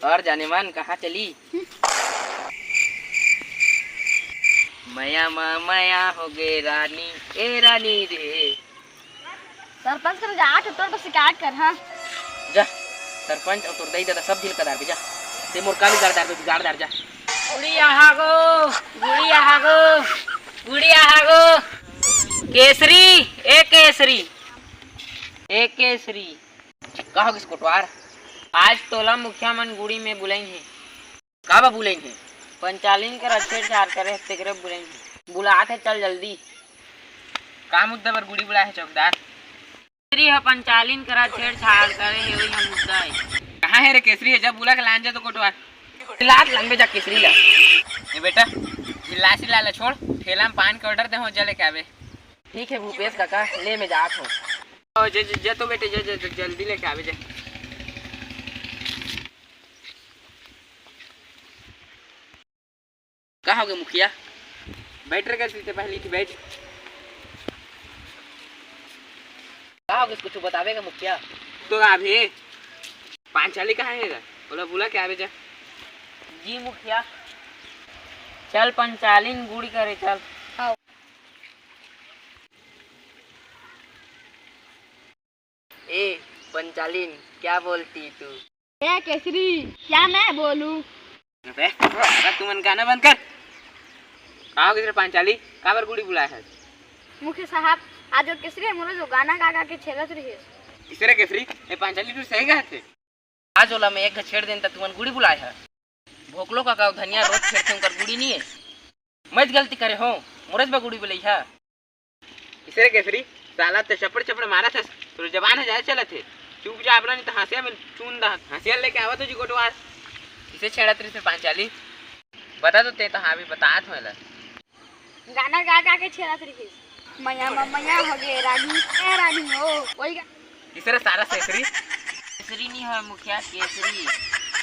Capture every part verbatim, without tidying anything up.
अउ जाने मन कहाँ चली? मया मा मया होगे रानी, ए रानी रे। सरपंच कर जा, आठ तोर बस शिकायत कर, हाँ। जा, सरपंच अउ तोर दई ददा सब झिन कदार बे, जा। ते मोर का बिगाड़ दार बे, बिगाड़ दार, जा। गुड़ी आहा गो, गुड़ी आहा गो, गुड़ी आहा गो। केसरी, ए केसरी, ए केसरी। का हो गिस कोटवार? आज तोला मुखिया मन गुड़ी में बुलाइन हे। का बा बुलाइन हे? पंचालिन करा छेड़छाड़ करे हे, तेकरे बुलाइन हे। बुलात हे, चल जल्दी। का मुद्दा बर गुड़ी बुलाए हे चौकीदार? केसरी ह पंचालिन करा छेड़छाड़ करे हे, वही हम मुद्दा हे। कहाँ हे रे केसरी? जब बुला के लान जा तो कोटवार। लात लान बे जा केसरी ला। ए बेटा, चिल्ला चिल्ला ला छोड़, ठेला में पान के order दे हो, जा लेके आबे। ठीक हे भूपेश काका, ले मैं जात हों। ओ, जे, जे, जे तो बेटे, जे, जे, जे, जल्दी लेके आबे, जे। का होगे मुखिया? बैठ रे, कैसे ते पहली थी बैठ। का होगे, कुछ बताबे का मुखिया? तो अभी पांचाली कहाँ हे गा? ओला बुला के आबे जा। जी मुखिया। चल पंचालिन गुड़ी करे चल। ए पंचालिन, क्या बोलती तू? ए केसरी, क्या मैं बोलूं? अबे, अबे तुमन गाना बंद कर। का होगे रे पंचाली, काबर गुड़ी बुलाए हस? मुखिया साहब, आज वो केसरी हे मोला जो गाना गा गा के छेड़त रहिस। किसे रे केसरी? ए पंचाली, तू सही कहत हे। आज ओला मैं एक घ छेड़ देन त तुमन गुड़ी बुलाए हस। भोकलो काका अउ धनिया रोज छेड़थे, उनकर गुड़ी नहीं हे। मैं गलती करे हों, मोरेच बा गुड़ी बुलइहा। किसे रे केसरी, साला ते चपड़ चपड़ मारत हस, तोर जबान ह जादा चलत हे। चुप जा अपना, नहीं तो हंसिया में चून दा। हंसिया लेके आवत हो जी कोटवार। किसे छेड़त रहिस रे पंचाली? बता तो ते, तो हाँ, अभी बतात हों एला। गाना गा गा के छेड़त रहिस। मया मा मया होगे रानी, ए रानी हो, वही गा- किसे रे सारा सेसरी? सेसरी नहीं होय मुखिया, केसरी।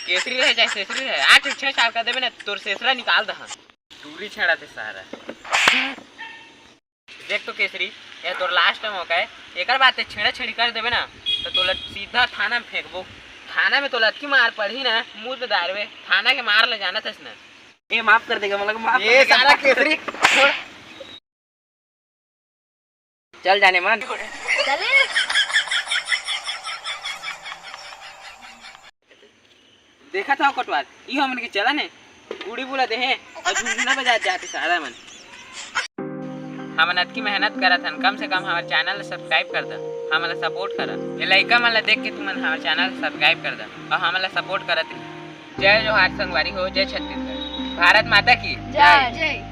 केसरी रहे चाहे सेसरी रहे, आज छेड़छाड़ कर देबे ना, तोर सेसरा निकाल दहा। टूरी छेड़त हे सारा। देख तो केसरी, ये तोर last मौका हे। एकर बाद ते छेड़ा छेड़ी कर देबे ना, तो तोला सीधा थाना में फेंकबो। थाना में तोला अतकी मार पड़ही ना, मुंह तो दारवे। थाना के मार ले जानत हस ना। ये माफ कर देगा, मतलब माफ ए कर देगा। सारा केसरी, छोड़। चल जाने मन। चले। देखत हव कोटवार, इहो हमन के चलन हे। गुड़ी बुला दे हे अउ झुनझुना बजात जात हे सारा मन। हमन अतकी मेहनत करत हन, कम से कम हमर channel ला subscribe कर द, हमन ला support करा। ये लइका मन ला देख के तुमन हमर channel ला subscribe कर द अउ हमन ला support करत रही। जय जोहार संगवारी हो, जय छत्तीसगढ़, भारत माता की जय। जय।